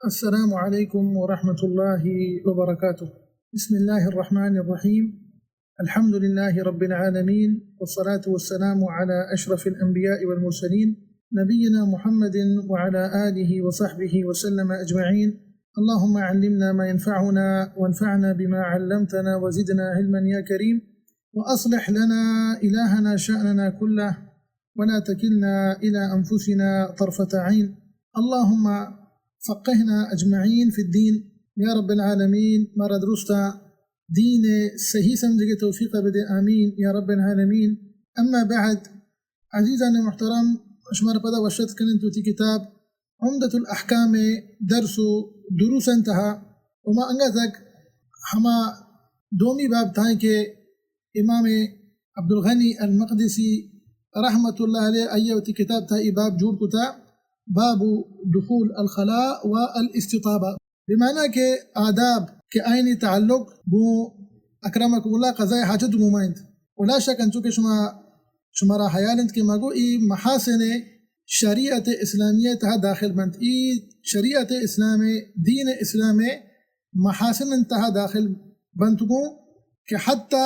السلام عليكم ورحمة الله وبركاته. بسم الله الرحمن الرحيم. الحمد لله رب العالمين، والصلاة والسلام على أشرف الأنبياء والمرسلين، نبينا محمد وعلى آله وصحبه وسلم أجمعين. اللهم علمنا ما ينفعنا، وانفعنا بما علمتنا، وزدنا علما يا كريم. وأصلح لنا إلهنا شأننا كله، ولا تكلنا إلى أنفسنا طرفة عين. اللهم فقهنا أجمعين في الدين يا رب العالمين. مارا درستا دین صحیح سمجھگے توفیق بدے، آمین یا رب العالمین. اما بعد، عزیزان محترم، شمارا پدا وش اتک کنیں تو تی کتاب عمدۃ الاحکام درس و دروس انتہا، و ما انگا تک ہما دومی باب تھائیں کہ امام عبدالغنی المقدسی رحمت اللہ علیہ آئی وتی کتاب تھا ای باب جوڑ کتا، باب دخول الخلاء والاستطابہ، بمعنی کہ آداب کہ آئینی تعلق گوں اکرمکم اللہ قضاء حاجت گوں ما انت. و لا شک انچو کہ شما، شمارا حیال انت کہ ما گو ای محاسن شریعت اسلامیہ تہا داخل بنت، ای شریعت اسلام، دین اسلام محاسن تہا داخل بنت گوں کہ حتی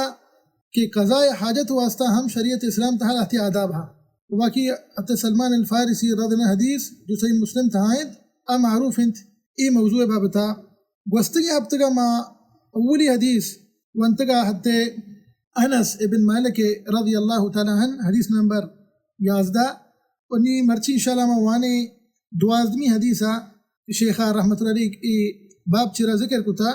کہ قضاء حاجت واسطہ ہم شریعت اسلام تہا لہتی آداب ہا. باقی حضرت سلمان الفارسی رضی اللہ عنہ حدیث جو صحیح مسلم تہا انت، آ معروف انت ای موضوع بابتا. گوستگیں ہفتگا ما اولی حدیث ونتگا حضرت انس ابن مالک رضی اللہ تعالی عنہ، حدیث نمبر یازدہ، و نی مرچی انشاءاللہ ما وانیں دوازدمی حدیثا، شیخا رحمت اللہ علیہ ای باب چرا ذکر کتا،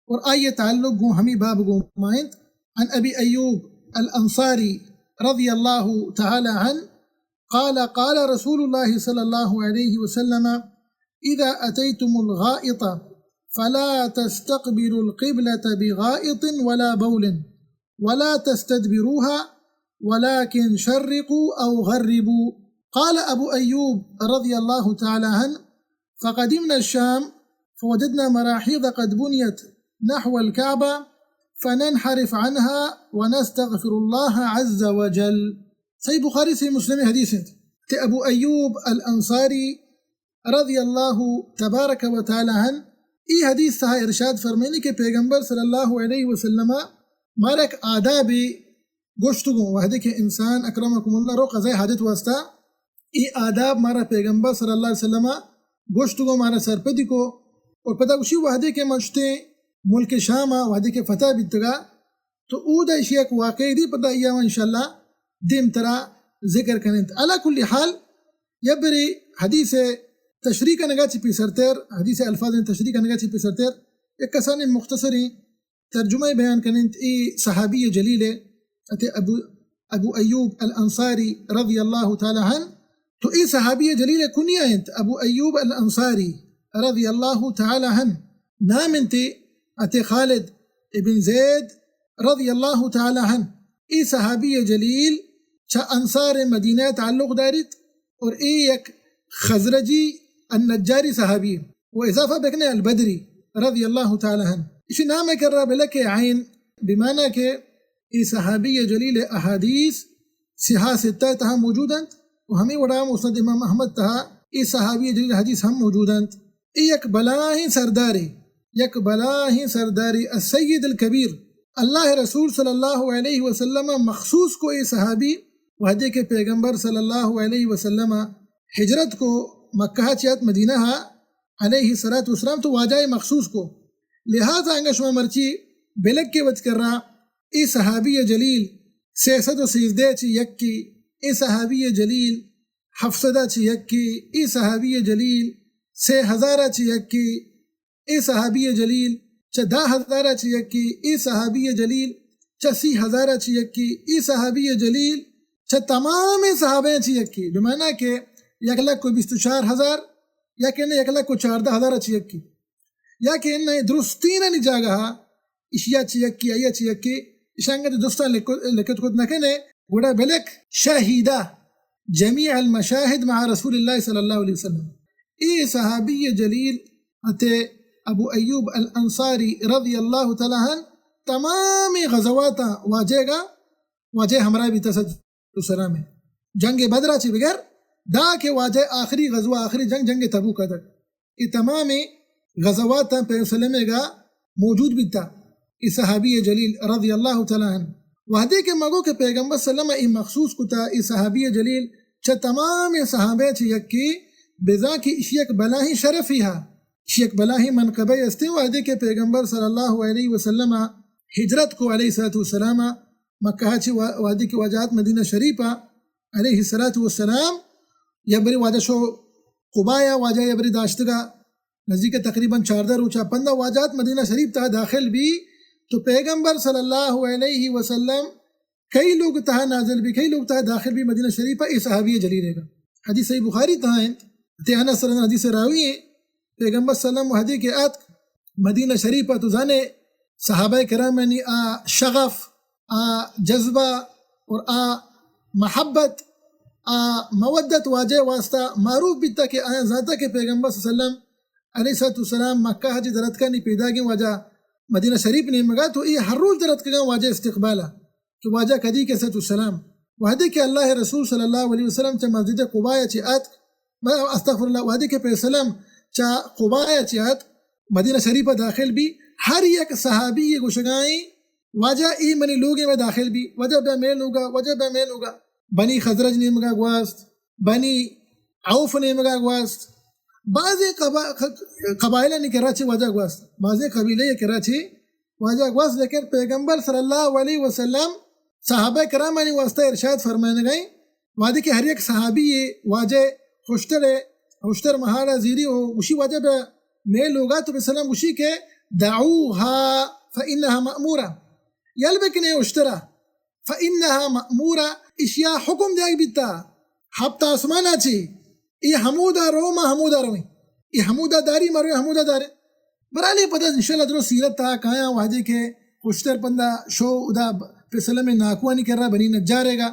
اور آئی تعلق گوں ہمی باب گوں ما انت. عن ابی ایوب الانصاری رضی اللہ تعالی عنہ قال، قال رسول الله صلى الله عليه وسلم: إذا أتيتم الغائط فلا تستقبلوا القبلة بغائط ولا بول، ولا تستدبروها، ولكن شرقوا أو غربوا. قال أبو أيوب رضي الله تعالى عنه: فقدمنا الشام فوجدنا مراحيض قد بنيت نحو الكعبة، فننحرف عنها ونستغفر الله عز وجل. صحیح بخاری، صحیح مسلم حدیث انت. تے ابو ایوب الانصاری رضی اللہ تبارک و تعالی عنہ ای حدیث تہا ارشاد فرمینی کہ پیغمبر صلی اللہ علیہ وسلم مارا یک آدابی گوشتگوں، وہدے کہ انسان اکرمکم اللہ رو قضاء حاجت واسطہ، ای آداب مارا پیغمبر صلی اللہ علیہ وسلم گوشتگوں، مارا سرپدی کو. اور پدا گوشی وہدے کہ ما شتیں ملک شام، وہدے کہ فتح بیتگا، تو اودا ایشی یک واقعے دی، پدا ایاما انشاءاللہ دیم ترا ذکر کننت. علی کل حال، یا بری حدیث تشریح کنگا چی پیسرتر، حدیث الفاظ تشریح کنگا چی پیسرتر، یک کسانی مختصری ترجمہ بیان کننت ای صحابی جلیل، اتے ابو، ابو ایوب الانصاری رضی اللہ تعالی عنہ. تو ای صحابی جلیل کنیا انت ابو ایوب الانصاری رضی اللہ تعالی عنہ. نام انت اتے خالد ابن زید رضی اللہ تعالی عنہ. ای صحابی جلیل چہ انصار مدینہ تعلق داریت اور ای یک خزرجی النجاری صحابی و اضافہ بکنے البدری رضی اللہ تعالی عنہ. اسی نام کرا بلکہ عین، بمعنی کہ ای صحابی جلیل احادیث صحاح ستہ تہا موجود انت و ہمیں وڑا مسند امام احمد تہا ای صحابی جلیل حدیث ہم موجود انت. ای یک بلاہیں سردارے، یک بلاہیں سردارے، السید الکبیر. اللہ رسول صلی اللہ علیہ وسلم مخصوص کو ای صحابی، وہدے کہ پیغمبر صلی اللہ علیہ وسلم ہجرت کو مکہ چیات مدینہ علیہ الصلوۃ والسلام تو واجہ مخصوص کو. لہذا انگا شما مرچی بلک کے وت کرا ای صحابی جلیل سہ سد و سیزدہ چی یکی، ای صحابی جلیل ہفت سد چی یکی، ای صحابی جلیل سہ ہزار چی یکی، ای صحابی جلیل چہ دہ ہزار چی یکی، ای صحابی جلیل چہ سی ہزار چی یکی، ای صحابی جلیل چہ تمام صحابہ چی یکی، بمعنی کہ یک لکھ و بیست و چار ہزار یا کہ نہ یک لکھ و چاردہ ہزار چی یکی، یا کہ انہ درستینانی جاگہ اشیا چی یکی، آیا چی یکی، اشانگت درستان لکت کت نکنے، گڑا بلک شہیدہ جمیع المشاہد مع رسول اللہ صلی اللہ علیہ وسلم. ای صحابی جلیل اتے ابو ایوب الانصاری رضی اللہ تعالی عنہ تمام غزوات واجہ گا، واجہ ہمراہ بیتا صلی اللہ علیہ وسلم. جنگ بدرا چی بگر دا کہ واجہ آخری غزوہ، آخری جنگ، جنگ تبوک تک. اے تمامیں غزواتاں پیغمبر صلی اللہ علیہ وسلم ءَ گا موجود بیتا۔ اے صحابی جلیل رضی اللہ تعالی عنہ، وہدے کہ مگو کہ پیغمبر صلی اللہ علیہ وسلم ءَ اے مخصوص کتا، اے صحابی جلیل چہ تمامیں صحابہ چہ یکے، بزاں کہ اشی یک بلاہیں شرفے ہا، اشی یک بلاہیں منقبے استیں۔ وہدے کہ پیغمبر صلی اللہ علیہ وسلم ہجرت کو علیہ الصلوۃ والسلام، مکہ چہ وا-، وہدے کہ واجہ آت مدینہ شریف ءَ علیہ الصلوۃ والسلام، یا بری واجہ شو قباء ءَ، واجہ یا بری داشتگا نزدیک تقریباً چاردہ روچا، پدا واجہ آت مدینہ شریف تہا داخل بی، تو پیغمبر صلی اللہ علیہ وسلم کئی لوگ تہا نازل بی، کئی لوگ تہا داخل بی مدینہ شریف ءَ، اے صحابی جلیل ءَ گا۔ حدیث صحیح بخاری تہا انت، تے انس رضی اللہ عنہ حدیث راوی ہیں، پیغمبر صلی اللہ علیہ وسلم وہدے کہ آتک مدینہ شریف ءَ، تو زانے صحابہ کرامانی آ شغف، آ جذبہ اور آ محبت، آ مودت واجہ واسطہ معروف بیتا کہ آیاں زانتا کہ پیغمبر صلی اللہ علیہ وسلم علیہ الصلوۃ والسلام مکہ ءَ چہ درتکانی پیداگیں واجہ مدینہ شریف نیمگا، تو اے ہر روچ درتکگاں واجہ استقبالا کہ واجہ کدی کہ الصلوۃ والسلام۔ وہدے کہ اللہ رسول صلی اللہ علیہ وسلم چہ مسجد قباء ءَ چہ آتک، استغفر اللہ، وہدے کہ پیغمبر صلی اللہ علیہ وسلم چہ قباء ءَ چہ آتک مدینہ شریف ءَ داخل بی، ہر یک صحابی ءَ گوشگائیں، واجہ اے منی لوگے ءَ داخل بی، واجہ بیا مئے لوگا، واجہ بیا مئے لوگا۔ بنی خزرج نیمگا گواست، بنی عوف نیمگا گواست، بازیں قبا-، قبائلانی کرا چہ واجہ گواست، بازیں قبیلہ ءِ کرا چہ واجہ گواست، لیکن پیغمبر صلی اللہ علیہ وسلم صحابہ کرامانی واسطہ ارشاد فرمائنگائیں، وہدے کہ ہر یک صحابی ءَ واجہ ہشتر ءَ، ہشتر مہاڑا زیری و گوشی واجہ بیا مئے لوگا، تو پیغمبر صلی اللہ علیہ وسلم گوشی کہ دعوها فإنها مأمورة، یل بکنے ہشترا، فإنها مأمورة، اشیا حکم دیگ بیتا ہپت آسمانا چی، اے ہمودا رو، ما ہمودا رویں، اے ہمودا داری، ما رویں ہمودا داریں۔ برحال اے پدا انشاءاللہ درو سیرت تہا کایاں، وہدے کہ ہشتر پدا شو ادا پیغمبر صلی اللہ علیہ وسلم ناکوانی کرا بنی نجار ءَ گا،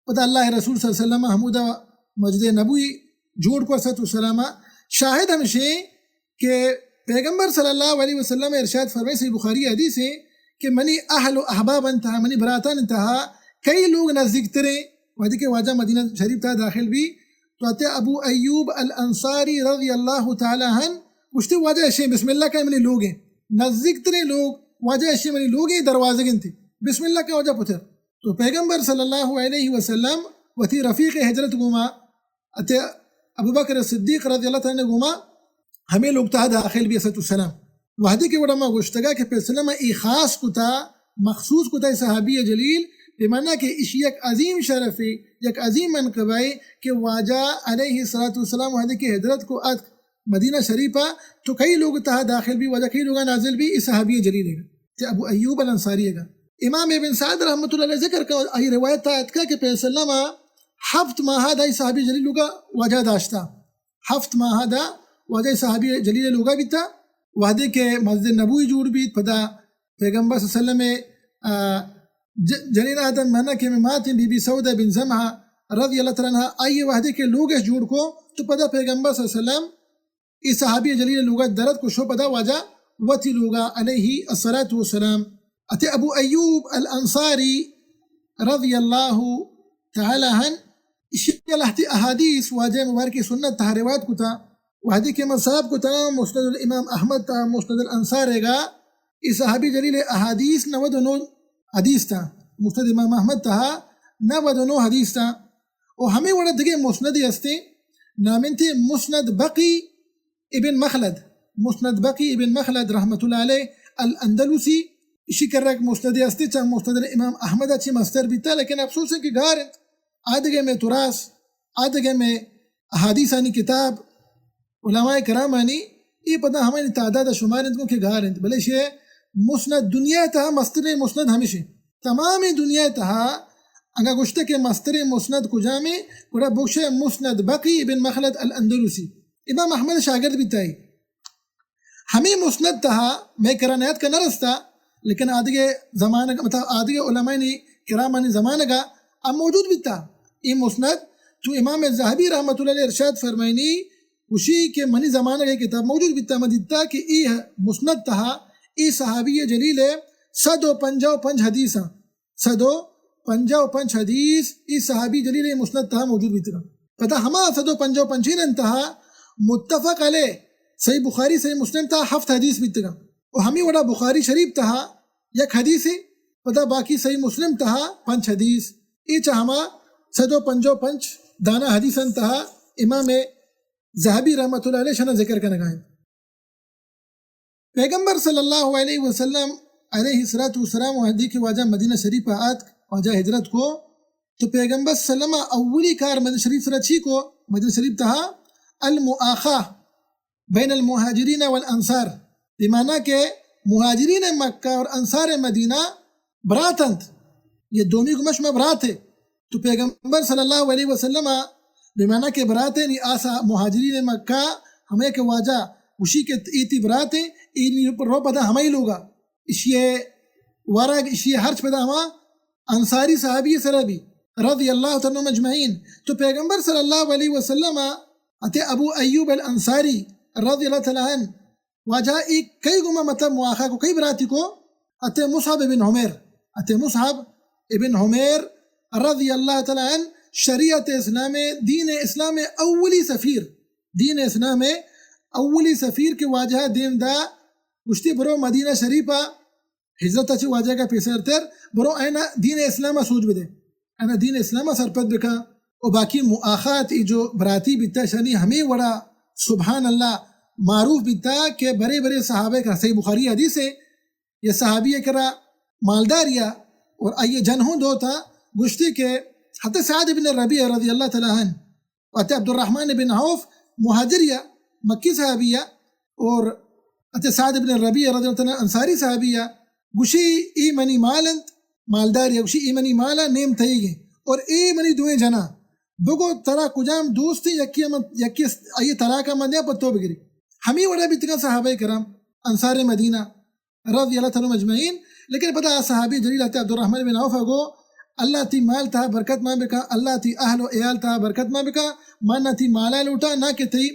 پدا اللہ رسول صلی اللہ علیہ وسلم ہمودا مسجد نبوی جوڑ کو الصلوۃ والسلام۔ شاہد ہمشیں کہ پیغمبر صلی اللہ علیہ وسلم ارشاد فرمائے، صحیح بخاری حدیث ہیں کہ منی اہل و احباب انتہا، منی براتان انتہا کئی لوگ نزدیک تریں، وہدے کہ واجہ مدینہ شریف تہا داخل بی، تو آتے ابو ایوب الانصاری رضی اللہ تعالی عنہ گوشتے، واجہ اشیں، بسم اللہ کن، منی لوگیں، نزدیک تریں لوگ واجہ اشیں، منی لوگیں دروازگ انت، بسم اللہ کن واجہ پتر۔ تو پیغمبر صلی اللہ علیہ وسلم وتی رفیق ہجرت گوما، اتے ابوبکر صدیق رضی اللہ تعالی عنہ گوما ہمے لوگ تہا داخل بی الصلوۃ والسلام۔ وہدے کہ وڑا ما گوشتگا کہ پیغمبر صلی اللہ علیہ وسلم اے خاص کتا، مخصوص کتا اے صحابی جلیل، بمانا کہ اشی یک عظیم شرفے، یک عظیم منقبے کہ واجہ علیہ الصلوۃ والسلام وہدے کہ ہجرت کو اتک مدینہ شریفا، تو کئی لوگ تہا داخل بی، واجہ کئی لوگا نازل بی، اے صحابی جلیل ءَ گا، تے ابو ایوب الانصاری ءَ گا۔ امام ابن سعد رحمۃ اللہ علیہ ذکر کا، آئی روایت تہا اتکا کہ پیغمبر صلی اللہ علیہ وسلم ہفت ماہ دا اے صحابی جلیل لوگا واجہ داشتا، ہفت ماہ دا واجہ صحابی جلیل لوگا بیتا، وہدے کہ مسجد نبوی جوڑ بیت، پدا پیغمبر صلی اللہ علیہ وسلم، آ، ج-، جنین آدم منا کہ میں ماتیں بی بی سودہ بن زمعہ رضی اللہ تعالی عنہ، آئی وہدے کہ لوگش جوڑ کو، تو پدا پیغمبر صلی اللہ علیہ وسلم اے صحابی جلیل لوگا درت کو، شو پدا واجہ وتی لوگا علیہ الصلوۃ والسلام۔ اتے ابو ایوب الانصاری رضی اللہ تعالی عنہ، اشی لہتی احادیث واجہ مبارک سنت تہا روایت کتا، وہدے کہ من صاحب کتا مسند الامام احمد تا مسند الانصار ءَ گا، اے صحابی جلیل احادیث نود و نو حدیث تا، مسند امام احمد تہا نود و نو حدیث تا۔ و ہمے وڑا دگہ مسندے ہستیں، نامنتے مسند بقی ابن مخلد، مسند بقی ابن مخلد رحمۃ اللہ علیہ الاندلسی، اشی کرا یک مسندے ہستیں، چا مسند امام احمد چی مستر بیتا، لیکن افسوس ہے کہ گار انت۔ آدگہ میں تراث، آدگہ میں احادیثانی کتاب، علماء کرامانی، اے پدا ہمانی تعداد شمار انت کہ گار انت، بلے شے مسند دنیا تہا مستریں مسند ہمیشیں۔ تمام دنیا تہا اگاں گوشتہ کہ مستریں مسند کجامیں، گڑا بگشے مسند بقی ابن مخلد الاندلسی۔ امام احمد شاگرد بیتائی۔ ہمے مسند تہا مئے کرا نیاتکا نرستا، لیکن آدگہ زمانگ، مطلب آدگہ علماء کرامانی زمانگا ہم موجود بیتا۔ اے مسند تو امام ذہبی رحمۃ اللہ علیہ ارشاد فرمائنی، گوشی کہ منی زمانگا اے کتاب موجود بیتا، من دیتا کہ اے مسند تہا اے صحابی جلیل صد و پنجاہ و پنچ حدیثاں، صد و پنجاہ و پنچ حدیث اے صحابی جلیل مسند تہا موجود بیتگاں۔ پدا ہما صد و پنجاہ و پنچ انت تہا متفق علیہ صحیح بخاری، صحیح مسلم تہا ہفت حدیث بیتگاں۔ و ہمے وڑا بخاری شریف تہا یک حدیثے، پدا باقی صحیح مسلم تہا پنچ حدیث۔ اے چہ ہما صد و پنجاہ و پنچ دانہ حدیثاں تہا امام ذہبی رحمۃ اللہ علیہ شنا ذکر کنگا انت۔ پیغمبر صلی اللہ علیہ وسلم علیہ الصلوۃ والسلام وہدے کہ واجہ مدینہ شریف آتک، واجہ ہجرت کو، تو پیغمبر صلی اللہ علیہ وسلم اولی کار مدینہ شریف سرا چی کو؟ مدینہ شریف تہا المؤاخاہ بین المہاجرین والانصار، بمعنی کہ مہاجرین مکہ اور انصار مدینہ برات انت، یہ دومی گمش ما برات ہے۔ تو پیغمبر صلی اللہ علیہ وسلم بمعنی کہ برات ہیں، نی آسا مہاجرین مکہ ہمیں کہ واجہ گوشی کہ ایتی برات ہیں، اینی رو پدا ہمائی لوگا، اشی ورگ، اشی ہرچ پدا ہما انصاری صحابی سرا بی، رضی اللہ تعالی عنہم اجمعین۔ تو پیغمبر صلی اللہ علیہ وسلم اتے ابو ایوب الانصاری رضی اللہ تعالی عنہ واجہ ای کئی گما مطلب مؤاخاہ کو، کئی براتی کو؟ اتے مصعب ابن عمیر، اتے مصعب ابن عمیر رضی اللہ تعالی عنہ شریعت اسلام، دین اسلام اولی سفیر، دین اسلام اولی سفیر کہ واجہ دیم دا گوشتی برو مدینہ شریفہ ہجرت ء چہ واجہ کا پیسر تر، برو اینا دین اسلام ء سوج بدے، اینا دین اسلام ء سرپد بکن۔ و باقی مؤاخات ای جو براتی بیتا شانی ہمیں وڑا سبحان اللہ معروف بیتا کہ برے برے صحابہ کا، صحیح بخاری حدیث ہے، یہ صحابی کرا مالداریا اور آئیے جن ہوں دوتا گوشتی کہ حتی سعد ابن ربیع رضی اللہ تعالی عنہ و حتی عبدالرحمن بن عوف مہاجریا، مکی صحابیا، اور حتی سعد ابن ربیع رضی اللہ تعالی عنہ انصاری صحابیا، گوشی ای منی مال انت، مالداریا گوشی ای منی مالا نیم تئیگیں اور ای منی دوئیں جنا، بگو ترا کجام دوست ہیں، یکی ہم، یکی آئیے طلاق من دیا پر تو بگری۔ ہمیں وڑا بیتگا صحابہ کرام انصار مدینہ رضی اللہ تعالی عنہم اجمعین۔ لیکن پدا آ صحابی جلیل حضرت عبدالرحمن بن عوف گو، اللہ تی مال تہا برکت مان بکا، اللہ تی اہل و عیال تہا برکت مان بکا، من نہ تی مالا لوٹا، نہ کہ تی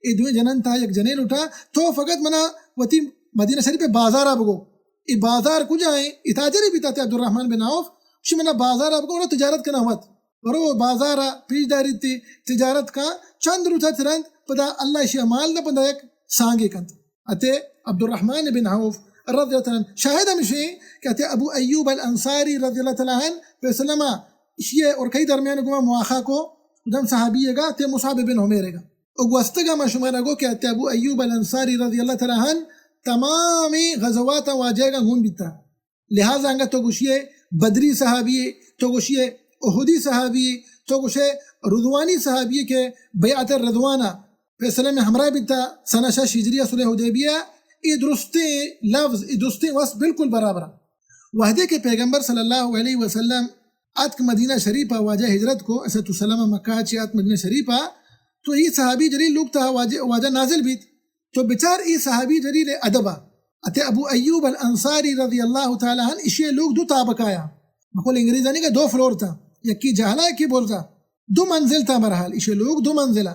اے دوئیں جنن تہا یک جنے لوٹا، تو فقط منا وتی مدینہ شریف بازارا بگو، اے بازار کجا ہیں؟ اے تاجرے بیتا حضرت عبدالرحمن بن عوف، شی منا بازارا بگو، تجارت کنا وت۔ برو بازارا پیش داری تی تجارت کا، چند روچا چرند پدا اللہ اشی مال دا پدا یک سانگے کنت۔ اتے عبدالرحمن بن عوف رضی اللہ تعالی عنہ شاہد ہمشی کہ اتے ابو ایوب الانصاری رضی اللہ تعالی عنہ پہ سلمہ اشی اور کئی درمیان گما مؤاخاہ کو، دم صحابی گا تے مصعب بن عمیر گا۔ او گوستگا ما شما گو کہ اتے ابو ایوب الانصاری رضی اللہ تعالی عنہ تمامی غزوات واجہ گا گون بیتا۔ لہذا انگا تو گوشیے بدری صحابی، تو گوشیے احدی صحابی، تو گوشے رضوانی صحابی کہ بیعت رضوانہ فیصلہ میں ہمراہ بیتا، سنہ شش ہجریہ صلح حدیبیہ، اے درستیں لفظ، اے درستیں وصف بالکل برابر۔ وہدے کہ پیغمبر صلی اللہ علیہ وسلم اتک مدینہ شریف واجہ ہجرت کو، اسے تو سلام مکہ چی اتک مدینہ شریف، تو اے صحابی جلیل لوگ تا واجہ، واجہ نازل بیت۔ تو بچار اے صحابی جلیل ادبا۔ اتے ابو ایوب الانصاری رضی اللہ تعالی عنہ، اشی لوگ دو طابق آیا۔ بقول انگریزانی کا دو فلور تا، یکی جہلا، یکی برزا۔ دو منزل تا برحال، اشی لوگ دو منزلا۔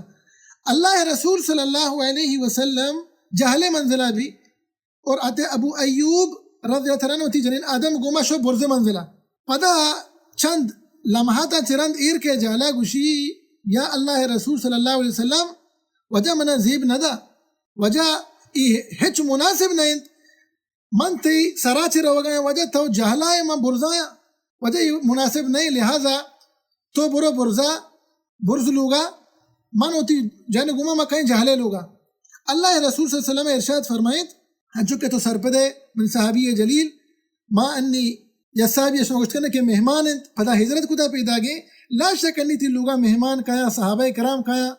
اللہ رسول صلی اللہ علیہ وسلم جہل منزلا بی، اور اتے ابو ایوب رضی اللہ تعالی عنہ وتی جنین آدم گوما شو برز منزلا۔ پدا چند لمحاتا چرند ایر کے جہلا گوشی، یا اللہ رسول صلی اللہ علیہ وسلم، وجہ منا زیب ندا، وجہ ای ہچ مناسب نہ انت۔ من تئی سرا چہ روگا آں، وجہ تو جہلا ئے، من برزا آں، وجہ اے مناسب نہ ایں، لہذا تو برو برزا، برز لوگا، من وتی جن گما ما کئیں جہلے لوگا۔ اللہ رسول صلی اللہ علیہ وسلم ارشاد فرمائیت، انچو کہ تو سرپدے من صحابی جلیل، ما انی یا صحابی شما گوشت کنے کہ مہمان انت، پدا ہجرت کتا پیداگیں، لا شک انی تی لوگا مہمان کایاں، صحابہ کرام کایاں،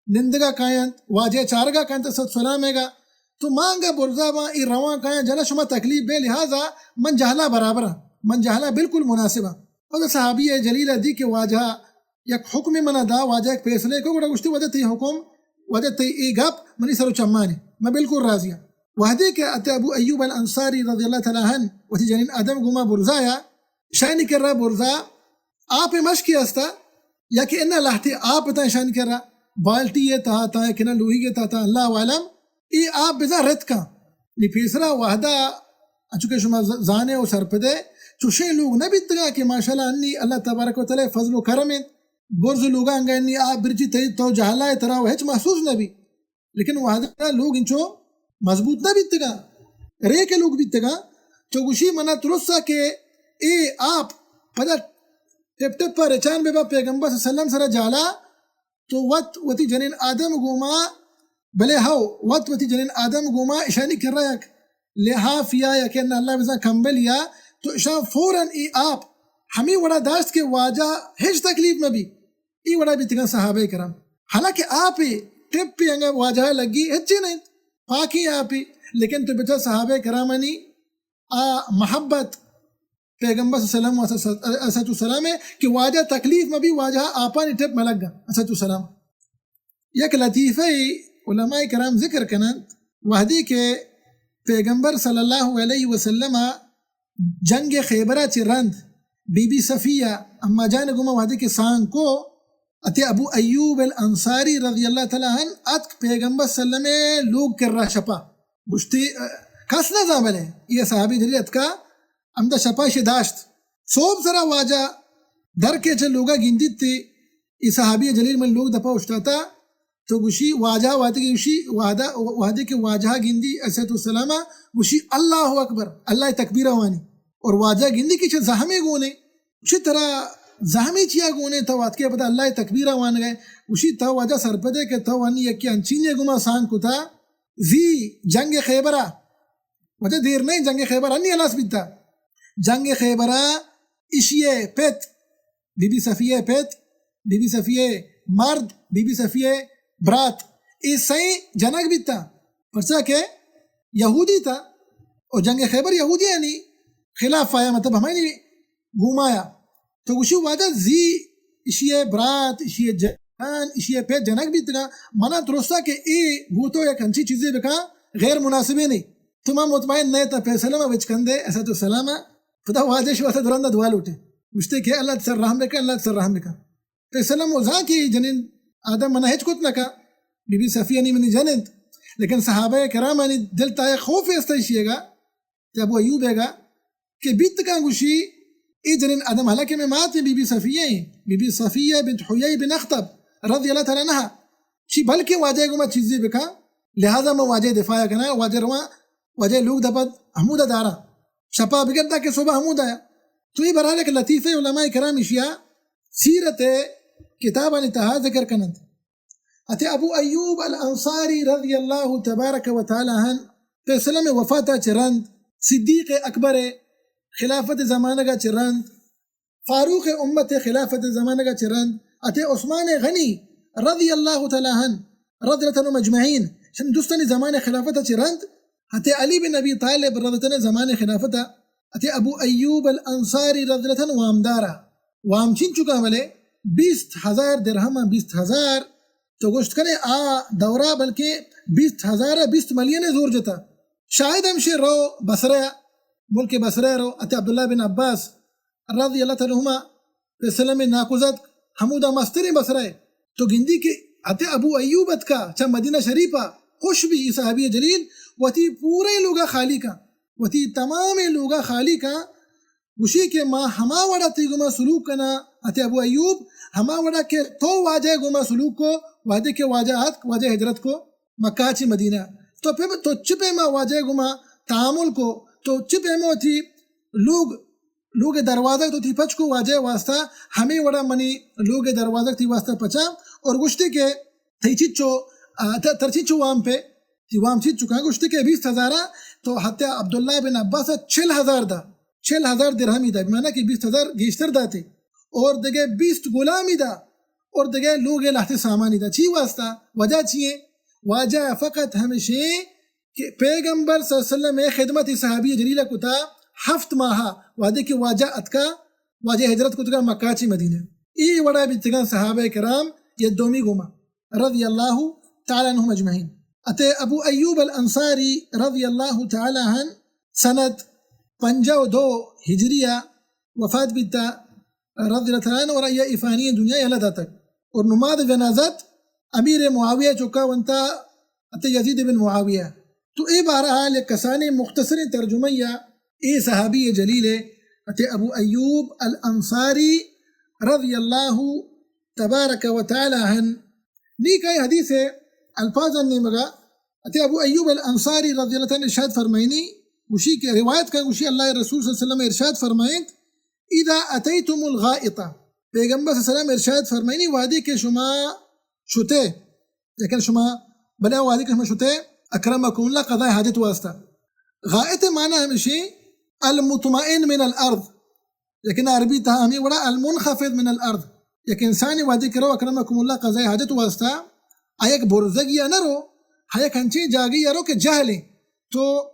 نندگا کاینت، واجہ چارگا کاینت، صد سلامے گا۔ تو مانگا برزا باں، ای روان کایاں، جہلا شما تکلیف بے، لہذا من جہلا برابر آں، من جہلا بالکل مناسب آں۔ پدا صحابی جلیل دی کہ واجہ یک حکم منا دا، واجہ یک فیصلے کو، گڑا گوشتی، واجہ تئی حکم، واجہ تئی ای گپ منی سر و چمانی، من بالکل راضی آں۔ وہدے کہ ات ابو ایوب الانصاری رضی اللہ تعالی عنہ وتی جنین آدم گوما برزایا، شانی کرا برزا آپ مشکی ہستا، یا کہ انا لہتے آپ تا شانی کرا، بالٹی ہے تا، تا کہ نہ لوہی ہے تا، تا اللہ عالم، ای آپ بزا رت کا۔ نی پیسرا وہدا، اچو کہ شما ز-، زانے و سرپدے، چوشیں لوگ نہ بیتگا کہ ماشاءاللہ انی اللہ تبارک و تعالی فضل و کرم انت، برز لوگا انگا انی آپ برچی تئی تو جہلا ہے ترا و ہچ محسوس نہ بی۔ لیکن وہدا لوگ انچو مضبوط نہ بیتگا، ریک لوگ بیتگا۔ تو گوشی منا ترسا کہ اے آپ پدا ٹپ ٹپ ء رچان بہ با پیغمبر صلی اللہ علیہ وسلم سرا جالا، تو وت وتی جنین آدم گوما، بلے ہو، وت وتی جنین آدم گوما اشانی کرا یک لحافیا یا کہ اللہ بزاں کمبلیا، تو اشان فوراً ای آپ ہمیں وڑا داشت کہ واجہ ہچ تکلیف مہ بی۔ ای وڑا بیتگاں صحابہ کرام۔ حالانکہ آپے ٹپے انگا واجہ لگی ہچی نہیں، پاکی آپے، لیکن تو بچا صحابہ کرامانی آ محبت پیغمبر صلی اللہ علیہ وسلم و علیہ الصلوۃ والسلام ہے کہ واجہ تکلیف مہ بی، واجہ آپانی ٹپ ملگا علیہ الصلوۃ والسلام۔ یک لطیفہ علماء کرام ذکر کنند، وہدے کہ پیغمبر صلی اللہ علیہ وسلم جنگ خیبرہ چہ رند بی بی صفیہ اما جان گوما وہدے کہ سانگ کو، اتے ابو ایوب الانصاری رضی اللہ تعالی عنہ اتک پیغمبر صلی اللہ علیہ وسلم لوگ کرا شپا۔ گوشتی، کس نہ زان بلے یہ صحابی جلیل اتکا، ہمدا شپا شے داشت۔ صوب سرا واجہ در کے چہ لوگا گندیت تے، ای صحابی جلیل من لوگ دپا اشتاتا، تو گوشی واجہ وہدے کہ گوشی وہدا، وہدے کہ واجہ گندی علیہ الصلوۃ والسلام، گوشی اللہ اکبر، اللہ تکبیر وانی۔ اور واجہ گندی کہ چہ زہمے گونے، گوشی ترا زہمے چیا گونے، تو اتکے پدا اللہ تکبیر وان گئے۔ گوشی تو واجہ سرپدے کہ تو انی یکی انچینے گما سانگ کتا، زی جنگ خیبرہ، واجہ دیر نہیں، جنگ خیبر انی ہلاس بیتا۔ جنگ خیبرہ اشیے پت، بی بی صفیہ پت، بی بی صفیہ مرد، بی بی صفیہ برات، اے سئیں جنگ بیتا۔ پرچا کہ یہودی تا، او جنگ خیبر یہودی یعنی خلاف آیا، مطلب ہمانی گومایا۔ تو گوشی واجہ زی اشیے برات، اشیے جن، اشیے پت جنگ بیتگا، منا درستا کہ اے گوتو یک انچی چیزے بکا غیر مناسبے نہیں۔ تو ما مطمئن نہ تا پیسلہ ما وچ کندے، اسد السلام، پدا واجہ شو اسد رندا دعا لوٹے۔ گوشتے کہ اللہ تسر رحم بکا، اللہ تسر رحم بکا۔ پیسلہ مو زان کہ جنین آدم منا ہچ کت نہ کا، بی بی صفیہ نی منی جن انت، لیکن صحابہ کرامانی دل تا یک خوف است ایشی گا، تے ابو ایوب گا کہ بیت کاں گوشی، اے جنین آدم حالانکہ میں مات بی بی صفیہ ہیں، بی بی صفیہ بنت حیی بن اخطب رضی اللہ تعالی عنہا، شی بلکہ واجہ گما چیزی بکا، لہذا میں واجہ دفاع کنا، واجہ رواں، واجہ لوگ دپد ہمودا دارا، شپا بگردا کہ صبح ہمودا۔ تو یہ برحال ایک لطیفہ علماء کرام اشیا سیرت کتابانی تہا ذکر کنند۔ اتے ابو ایوب الانصاری رضی اللہ تبارک و تعالی عنہ پیسلم وفاتا چہ رند، صدیق اکبر خلافت زمانگا چہ رند، فاروق امت خلافت زمانگا چہ رند، اتے عثمان غنی رضی اللہ تعالی عنہ، رضی اللہ عنہم اجمعین، شن دوستانی زمان خلافت چہ رند، اتے علی بن ابی طالب رضی اللہ عنہ زمان خلافت، اتے ابو ایوب الانصاری رضی اللہ عنہ وامدارا۔ وام چین چکا بلے بیست ہزار درہم، بیست ہزار، تو گوشت کنے آ دورا بلکہ بیست ہزار بیست ملین زور جتا۔ شاید ہمشے رو بصرہ، ملک بصرہ رو، اتے عبداللہ بن عباس رضی اللہ تعالی عنہما پیسلم ناکوزات ہمودا مستریں بصرہ ہے۔ تو گندی کہ اتے ابو ایوب اتکا چہ مدینہ شریفا خوش بی، ای صحابی جلیل وتی پورے لوگا خالی کا، وتی تمام لوگا خالی کا، گوشی کہ ما ہما وڑا تی گما سلوک کنا، اتے ابو ایوب ہما وڑا کہ تو واجہ گما سلوک کو، وہدے کہ واجہ آتک، واجہ ہجرت کو مکہ چی مدینہ، تو پہ، تو چہ پیما واجہ گما تعامل کو، تو چہ پیما وتی لوگ، لوگ دروازگ تو تی پچ کو واجہ واسطہ، ہمیں وڑا منی لوگ دروازگ تی واسطہ پچا، اور گوشتے کہ تئی چچو، آ، ت-، تر چچو وام پہ، تی وام چچو کہاں گوشتے کہ بیست ہزارا، تو حتی عبداللہ بن عباس چل ہزار دا، چل ہزار درہمی دا، بمعنی کہ بیست ہزار گیشتر داتے، اور دگہ بیست غلامی دا، اور دگہ لوگ لہتے سامانی دا۔ چی واسطہ؟ وجہ چی ہے؟ وجہ فقط ہمشیں کہ پیغمبر صلی اللہ علیہ وسلم خدمت صحابی جلیل کتا ہفت ماہ، وہدے کہ واجہ اتکا، واجہ ہجرت کتگا مکہ چی مدینہ۔ ای وڑا بیتگان صحابہ کرام یہ دومی گوما رضی اللہ تعالی عنہم اجمعین۔ اتے ابو ایوب الانصاری رضی اللہ تعالی عنہ سنت پنجاہ و دو ہجریہ وفات بیتا رضی اللہ تعالی عنہ، اور آئی فانی دنیا یلہ داتگ۔ اور نماز جنازت امیر معاویہ چکا ونتا اتے یزید بن معاویہ۔ تو اے بہرحال یک کسانیں مختصریں ترجمہ یا اے صحابی جلیل اتے ابو ایوب الانصاری رضی اللہ تبارک و تعالی عنہ۔ نی کئی حدیث ہے الفاظ نیمگا، اتے ابو ایوب الانصاری رضی اللہ تعالی عنہ ارشاد فرمائنی، گوشی کہ روایت کا گوشی اللہ رسول صلی اللہ علیہ وسلم ارشاد فرمائنت، اذا اتیتم الغائط، پیغمبر صلی اللہ علیہ وسلم ارشاد فرمائنی، وادی کہ شما شتے، لیکن شما، بلے وادی کہ شما شتے، اکرمکم اللہ، قضاء حاجت واسطہ۔ غائط معنی ہمیشی المطمئن من الارض، لیکن عربی تہا ہمیں وڑا المنخفض من الارض۔ یک انسانی وادی کرو اکرمکم اللہ قضاء حاجت واسطہ، آ یک برزگی نہ رو، ہا یک انچیں جاگی رو کہ جہلیں۔ تو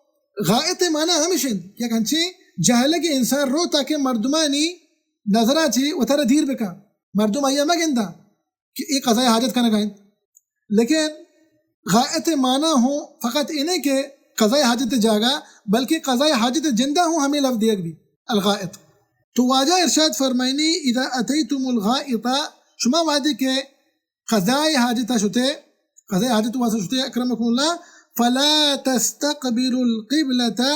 غائط معنی ہمیشن یک انچیں جہلگی انسان رو تاکہ مردمانی نظرہ چی وتر دیر بکا، مردم آیا مگندا کہ اے قضاء حاجت کنگا انت۔ لیکن غائط معنی ہوں فقط اے نہیں کہ قضاء حاجت جاگا، بلکہ قضاء حاجت جندہ ہوں ہمیں لفظ دیگ بھی، الغائط۔ تو واجہ ارشاد فرمائنی، اذا اتیتم الغائط، شما وادی کہ قضاء حاجت شتے، قضاء حاجت واسطہ شتے، اکرمکم اللہ، فلا تستقبلوا القبلة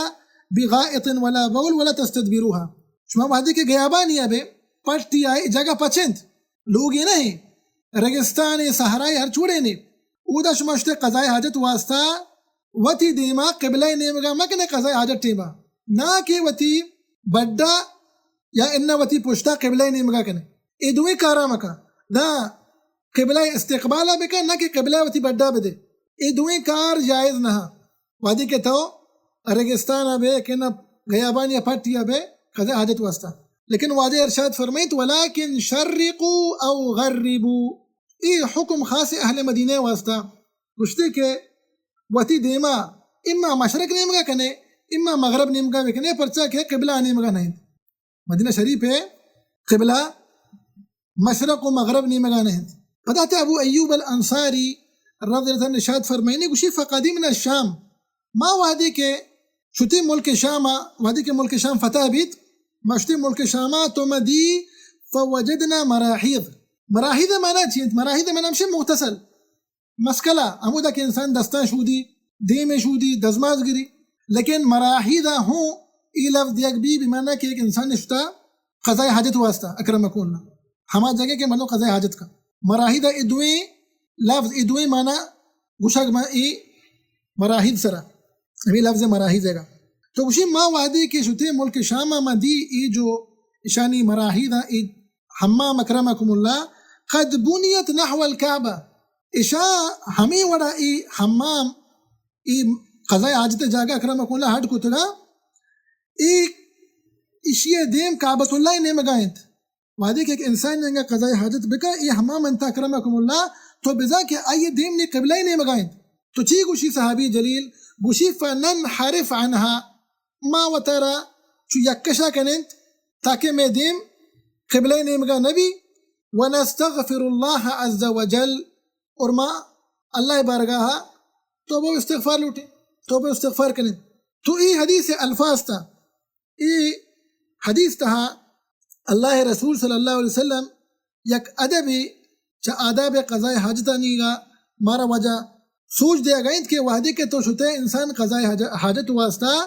بغائط ولا بول ولا تستدبروها۔ شما وادی کہ غیابانی ابے، پٹی آئے، جگہ پچنت، لوگی نہیں، رگستان، صحرائے، ہر چوڑے نے، اودا شما شتے قضاء حاجت واسطہ وتی دیما قبلہ نیمگا مکنے قضاء حاجت ٹیما، نہ کہ وتی بڈا یا انا وتی پشتا قبلہ نیمگا کنے۔ اے دوئیں کارا مکا، نہ قبلہ استقبالا بکا، نہ کہ قبلہ وتی بڈا بدے۔ اے دوئیں کار جائز نہ۔ وادی کہ تو ریگستان بے کہ نہ غیابان یا پٹی بے قضاء حاجت واسطہ۔ لیکن واجہ ارشاد فرمائیت، ولكن شرقوا أو غربوا۔ اے حکم خاص اہل مدینہ واسطہ۔ گوشتے کہ وتی دیما اما مشرق نیمگا کنے، اما مغرب نیمگا بکنے، پرچا کہ قبلہ نیمگا نہیں۔ مدینہ شریف ہے، قبلہ مشرق و مغرب نیمگا نہیں۔ پدا تے ابو ایوب الانصاری رضی اللہ عنہ ارشاد فرمائنی، گوشی، فقدمنا الشام، ما وہدے کہ شتی ملک شام، وہدے کہ ملک شام فتح بیت، ما شتی ملک شام تو ما دی، فوجدنا مراحیض۔ مراحیض معنی چی انت؟ مراحیض معنی ہمشی مغتسل، مسکلہ، ہمودا کہ انسان دستان شودی، دیم شودی، دزماز گری۔ لیکن مراحیض ہوں ای لفظ دیگ بی، بمعنی کہ ایک انسان شتا قضاء حاجت واسطہ، اکرمکم اللہ۔ ہما جگہ کہ مردم قضاء حاجت کا۔ مراحیض ای دوئیں لفظ، ای دوئیں معنی گوشگ ما ای مراحیض سرا، ہمیں لفظ مراحیض ہے گا۔ تو گوشی، ما وہدے کہ شتے ملک شام ما دی ای جو اشانی مراحیض ای حمام اکرمکم اللہ قد بنیت نحو الکعبہ، اشا ہمیں وڑا ای حمام، ای قضاء حاجت جاگہ اکرمکم اللہ ہڈ کتگا، ای اشی دیم کعبۃ اللہ نیمگا انت۔ وہدے کہ ایک انسان انگا قضاء حاجت بکا، ای حمام انت اکرمکم اللہ، تو بزا کہ آئی دیم نی قبلہ نیمگا انت۔ تو چی گوشی صحابی جلیل؟ گوشی، فننحرف عنها، ما وترا چو یکشا کننت تاکہ مے دیم قبلہ نیمگا نبی، ونستغفر اللہ عز وجل، اور ما اللہ بارگاہ توبہ و استغفار لوٹیں، توبہ و استغفار کنیں۔ تو ای حدیث الفاظ تا، ای حدیث تہا اللہ رسول صلی اللہ علیہ وسلم یک ادبی چہ آداب قضاء حاجتانی گا مارا واجہ سوچ دیا گئیں کہ وہدے کہ تو شتے انسان قضاء حاج-، حاجت واسطہ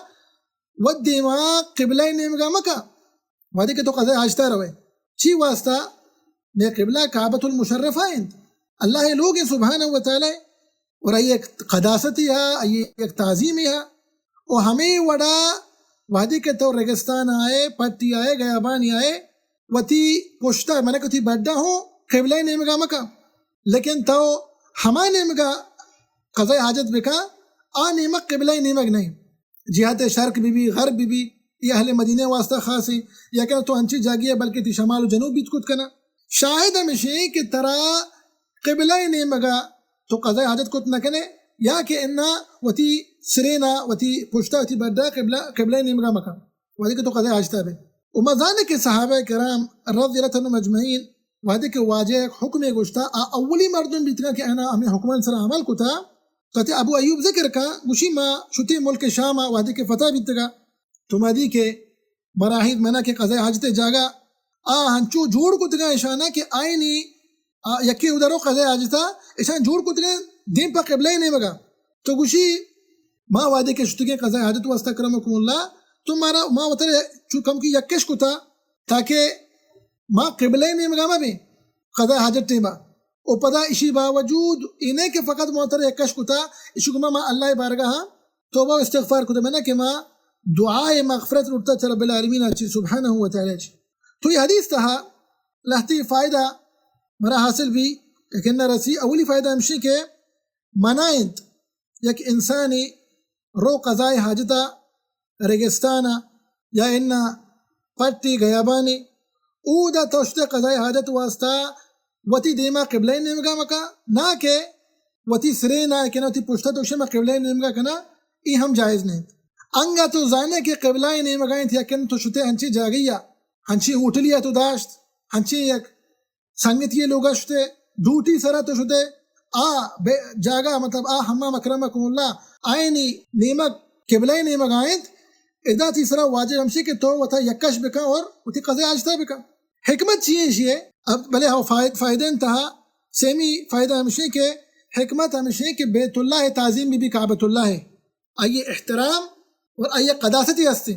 و دیما قبلہ نیمگا مکا، وہدے کہ تو قضاء حاجتا روے، چی واسطہ؟ مے قبلہ کعبۃ المشرفہ انت، اللہ لوگ سبحانہ و تعالی، اور آئی ایک قداستی ہے، آئی ایک تعظیمی ہے۔ و ہمیں وڑا وہدے کہ تو رگستان آئے، پٹی آئے، گیابانی آئے، وتی پشتا، معنی کہ وتی بڈا ہوں قبلہ نیمگا مکا، لیکن تو ہما نیمگا قضاء حاجت بکا، آ نیمگ قبلہ نیمگ نہیں۔ جہت شرق بی بی، غرب بی بی، یہ اہل مدینہ واسطہ خاص ہیں۔ یا کہ تو انچی جاگی ہے بلکہ تی شمال و جنوب بیت کت کنا۔ شاہد ہمیشی کہ ترا قبلہ نیمگا تو قضاء حاجت کت نہ کنے، یا کہ انا وتی سرینا، وتی پشتا، وتی بڈا قبلہ، قبلہ نیمگا مکا، وہدے کہ تو قضاء حاجتا بے۔ و ما زانے کہ صحابہ کرام رضی اللہ عنہم اجمعین وہدے کہ واجہ یک حکمے گوشتا، آ اولی مردم بیتگا کہ انا ہمیں حکمان سر عمل کتا۔ تو تے ابو ایوب ذکر کا، گوشی ما شتے ملک شام وہدے کہ فتح بیتگا، تو ما دی کہ مراحیض منا کہ قضاء حاجت جاگا، آ ہنچو جوڑ کتگا اشانا کہ آئینی، آ، یکے ادرو قضاء حاجتا، اشان جوڑ کتگا دیم پہ قبلہ نیمگا۔ تو گوشی، ما وہدے کہ شتگیں قضاء حاجت واسطہ کرمکم اللہ، تو مارا، ما وتر چو کم کی یکش کتا، تاکہ ما قبلہ نیمگا ما بیں، قضاء حاجت ٹیما۔ و پدا اشی باوجود اینه که فقط ما ترا یک کش کتا، اشی گما ما الله بارگاہ توبہ و استغفار کتا، منا کہ ما دعائے مغفرت لوٹتا چہ رب العالمین چی سبحانہ و تعالی چی. تو یہ حدیث تہا لہتی فائدہ مرا حاصل بی، یکن رسی. اولی فائدہ ہمشی کہ منع انت یک انسانی رو قضائے حاجتا رگستانا یا انا پٹی گیابانی، اودا تو شتے قضائے حاجت واسطہ وتی دیما قبلہ نیمگا مکا، نہ کہ وتی سرے نہ کنا، وتی پشتا تو شما قبلہ نیمگا کنا، ای ہم جائز نہیں. انگا تو زانے کہ قبلہ نیمگا انت، یکن تو شتے ہنچی جاگیا، ہنچی ہوٹلیا تو داشت، ہنچی یک سنگتی لوگا شتے، ڈوٹی سرا تو شتے، آ بے جاگا، مطلب، آ حمام اکرمکم اللہ، آئینی نیمگ قبلہ نیمگا انت، ادا تی سرا واجب ہمشی کہ تو وتا یکش بکن اور وتی قضاء حاجتا بکن. حکمت چی ہے اشی؟ اب بلے ہو فائد-، فائدہ انتہا، سیمی فائدہ ہمشی کہ حکمت ہمشی کہ بیت اللہ تعظیم بی بی کعبۃ اللہ ہے، آئی احترام اور آئی قداستی ہستے.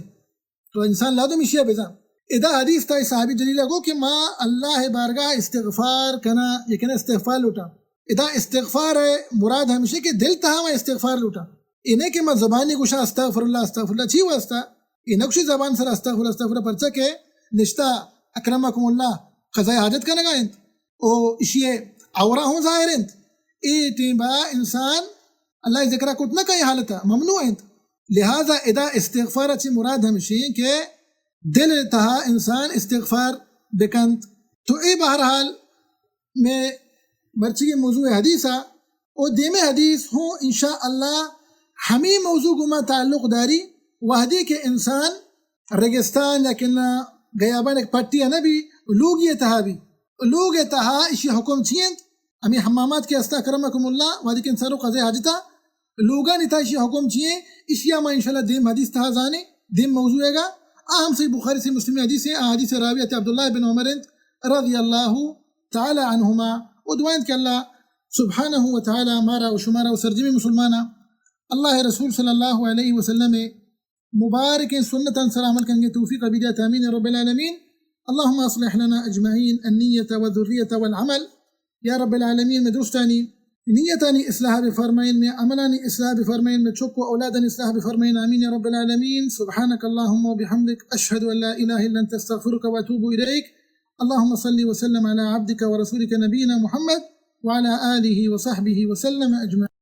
تو انسان لازم اشیا بزان. ادا حدیث تا صحابی جلیلہ گو کہ ما اللہ بارگاہ استغفار کنا، یکن استغفار لوٹا. ادا استغفار ہے مراد ہمشی کہ دل تہا ما استغفار لوٹا. اے نہ کہ ما زبانی گوشا استغفر اللہ، استغفر اللہ، چی واسطہ؟ اے نہ گوشی زبان سر استغفر اللہ، استغفر اللہ، پرچا کہ نشتا اکرمکم اللہ قضاء حاجت کنگا انت. او اشی عورہ ہوں ظاہر انت. اے ٹیما انسان اللہ ذکرہ کت نہ کئی حالتا ممنوع انت. لہذا ادا استغفار چی مراد ہمشی کہ دل تہا انسان استغفار بکنت. تو اے بہرحال میں مرچی موضوع حدیثا او دیمے حدیث ہوں انشاءاللہ ہمی موضوع گما تعلق داری، وہدی کہ انسان رگستان یا کنا گیابان ایک پٹی نہ بی، لوگی تہا بی، لوگ تہا اشی حکم چی انت؟ ہمیں حمامات کے استا کرمکم اللہ، وہدی کہ انسان رو قضاء حاجتا، لوگانی تہا اشی حکم چی انت؟ اشیا ما انشاءاللہ دیم حدیث تہا زانے، دیم موضوع ہے گا. آ ہم صحیح بخاری سے مسلم حدیث ہے، آ حدیث راوی حضرت عبداللہ بن عمر انت رضی اللہ تعالی عنہما. و دعا انت کہ اللہ سبحانہ و تعالی مارا و شمارا و سرجمی مسلمانا اللہ رسول صلی اللہ علیہ وسلم مبارکیں سنتاں سر عمل کنگے توفیق بدیات، آمین یا رب العالمین. اللهم اصلح لنا اجمعین النیة والذریة والعمل. یا رب العالمین، میں درستانی نیتانی اصلاح بفرمائین، میں عملانی اصلاح بفرمائین، میں چک و اولادانی اصلاح بفرمائین، آمین یا رب العالمین. سبحانك اللهم وبحمدك، اشهد ان لا اله الا انت، استغفرك واتوب الیک. اللهم صل وسلم على عبدك ورسولك نبينا محمد وعلى آله وصحبه وسلم اجمعين.